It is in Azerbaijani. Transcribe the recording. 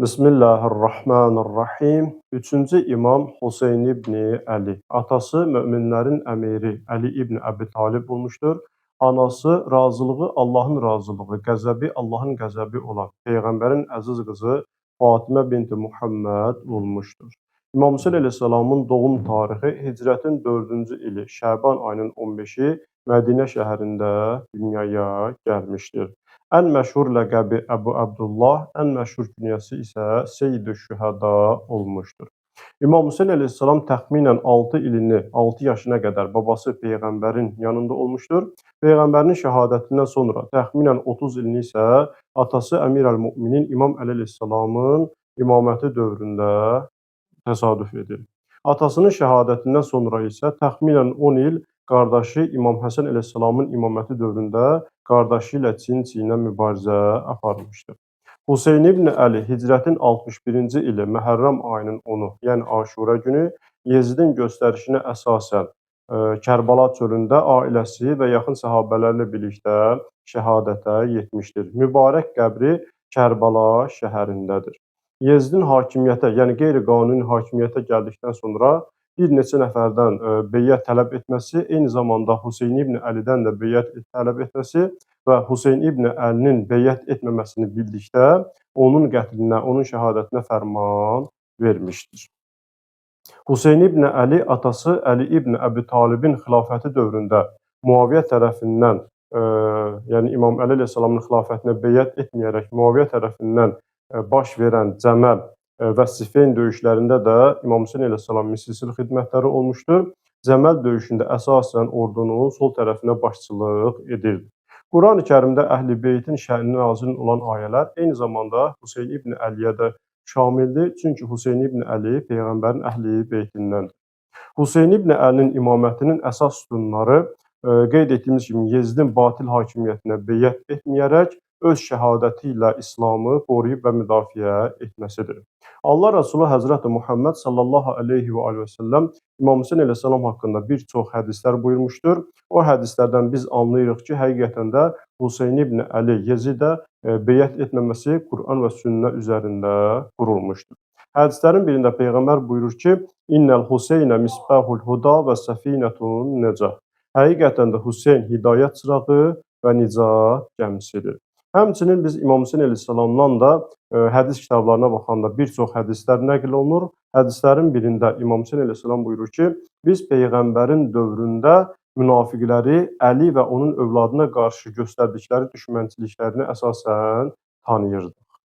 Bismillahirrahmanirrahim. Üçüncü imam Hüseyn ibn Əli. Atası möminlərin əmiri Əli ibn Əbi Talib olmuşdur. Anası razılığı Allahın razılığı, qəzəbi Allahın qəzəbi olan Peyğəmbərin əziz qızı Fatimə binti Muhammed olmuşdur. İmam Hüseyn əleyhissalamın doğum tarixi hicrətin 4-cü ili Şəban ayının 15-i Mədinə şəhərində dünyaya gəlmişdir. Ən məşhur ləqəbi Əbu Əbdullah, ən məşhur künyəsi isə Seyyid-i Şühəda olmuşdur. İmam Hüseyn əleyhissalam təxminən 6 ilini, 6 yaşına qədər babası Peyğəmbərin yanında olmuşdur. Peyğəmbərin şəhadətindən sonra təxminən 30 ilini isə atası Əmir əl-Müminin İmam Əli əleyhissalamın imaməti dövründə təsadüf edir. Atasının şəhadətindən sonra isə təxminən 10 il qardaşı İmam Həsən əleyhissalamın imaməti dövründə qardaşı ilə çiyin-çiyinə mübarizə aparmışdır. Hüseyn ibn Əli hicrətin 61-ci ili Məhərrəm ayının 10-u, yəni Aşura günü Yezidin göstərişinə əsasən Kərbəla çölündə ailəsi və yaxın səhabələrlə birlikdə şəhadətə yetmişdir. Mübarək qəbri Kərbəla şəhərindədir. Yezidin hakimiyyətə, yəni qeyri-qanuni hakimiyyətə gəldikdən sonra bir neçə nəfərdən beyyət tələb etməsi, eyni zamanda Hüseyn ibn Əlidən də beyyət tələb etməsi və Hüseyn ibn Əlinin beyyət etməməsini bildikdə onun qətlinə, onun şəhadətinə fərman vermişdir. Hüseyn ibn Əli atası Əli ibn Əbi Talibin xilafəti dövründə Muaviyə tərəfindən, yəni İmam Əli əleyhissalamın xilafətinə beyyət etməyərək Muaviyə tərəfindən baş verən Cəməl və Siffeyn döyüşlərində də İmam Hüseyn əleyhissalam misilsil xidmətləri olmuşdur. Cəməl döyüşündə əsasən ordunun sol tərəfinə başçılıq edirdi. Quran-ı Kərimdə Əhl-i Beytin şəninə nazil olan ayələr eyni zamanda Hüseyn ibn Əliyə də şamildir. Çünki Hüseyn ibn Əli Peyğəmbərin Əhl-i Beytindəndir. Hüseyn ibn Əlinin imamətinin əsas sütunları qeyd etdiyimiz kimi Yezidin batil hakimiyyətinə beyyət etməyərək öz şəhadəti ilə İslamı qoruyub və müdafiə etməsidir. Allah Rəsulu Həzrəti Muhammed sallallahu əleyhi və alihi və səlləm İmam Hüseyn əleyhissalam haqqında bir çox hədislər buyurmuşdur. O hədislərdən biz anlayırıq ki, həqiqətən də Hüseyn ibn Əli Yezidə beyyət etməməsi Quran və sünnə üzərində qurulmuşdur. Hədislərin birində Peyğəmbər buyurur ki, İnnəl Hüseynə misbahul huda və səfinətun nəcah. Həqiqətən də Hüseyn hidayət çırağı və nicat gəmisidir. Həmçinin biz İmam Hüseyn əleyhissalamdan da hədis kitablarına baxanda bir çox hədislər nəql olunur. Hədislərin birində İmam Hüseyn əleyhissalam buyurur ki, biz Peyğəmbərin dövründə münafiqləri Əli və onun övladına qarşı göstərdikləri düşmənçiliklərini əsasən tanıyırdıq.